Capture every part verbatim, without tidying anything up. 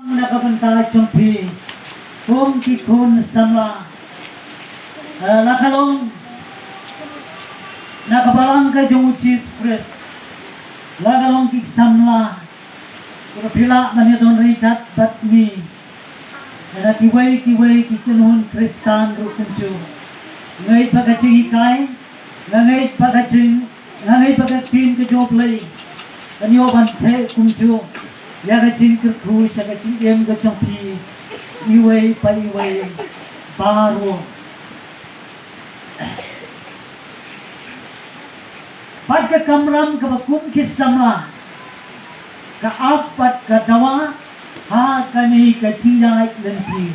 Na ka bynta jong phi kum ki khun samla, eh, la ka long na ka balang ka jong u Jisu Khrist, la ka long ki samla, kumba phi lah ban ïadon ryngkat bad ngi. Na kiwei kiwei ki kynhun Khristan ruh kumjuh. Nga ngeit ba ka jinghikai, nga ngeit ba ka jing, nga ngeit ba ka ktien ka jong U Blei kan ïoh ban theh kumjuh ïa ka jingkyrkhu sha ka jingim ka jong phi iwei pa iwei baroh. Bad ka kamram kaba kum ki samla ka ap bad ka dawa ha kane ka jingïaid lynti.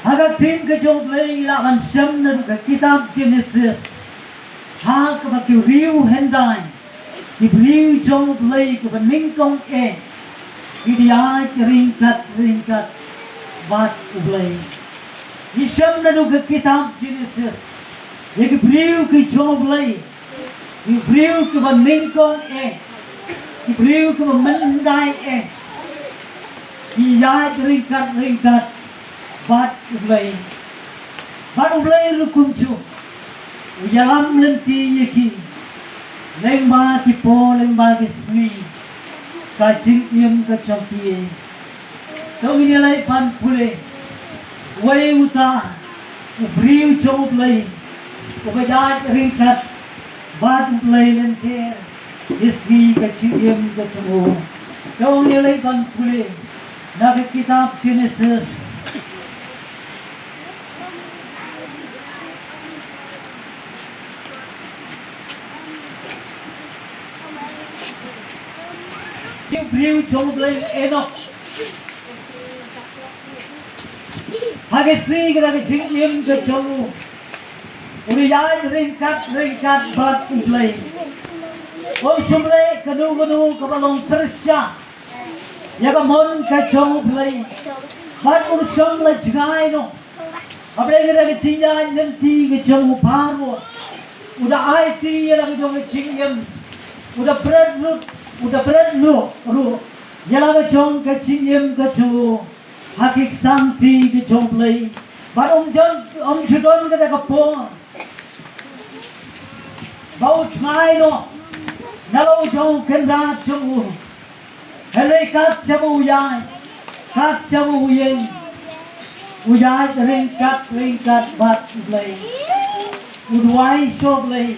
Ha ka ktien ka jong U Blei ngi lah ban shem na ka kitab Genesis, ha kaba ki briew hyndai, ki briew jong U Blei kiba nyngkong eh, ki ïaid ryngkat ryngkat bad U Blei. Ngi shem na ka kitab Genesis ïa ki briew ki jong U Blei, ki briew kiba nyngkong eh, ki briew kiba mynhyndai eh, ki ïaid ryngkat ryngkat bad U Blei. Bad U Blei ruh kumjuh u ïalam lynti ïa ki lyngba ki por, lyngba ki sngi, ka jingim ka jong ki. To ngin ïa leit ban pule, uei uta u briew jong U Blei uba ïaid ryngkat bad U Blei lynter ïa ka sngi ka jingim ka jong u. To ngin ïa leit ban pule na ka kitab Genesis. Ki briew jong U Blei, Enok. Ha ka sngi kata ka jingim ka jong u, u ïaid ryngkat ryngkat bad U Blei. Um shym leh kano kano kaba long pyrshah ïa ka mon ka jong U Blei. Bad um shym la jngai noh. Hapdeng kata ka jingïaid lynti ka jong u baroh, u da aiti ïa la ka jong ka jingim, u da bret ruh, u da bret ruh, ruh ïa la ka jong ka jingim ka jong u ha ki ksangti ka jong U Blei. Bad um don, um ju don kata ka por ba u jngai noh na la u jong u kynrad jong u. Hynrei kat shaba u ïaid, kat shaba u ïeng, u ïaid ryngkat ryngkat bad U Blei. U duwai sha U Blei,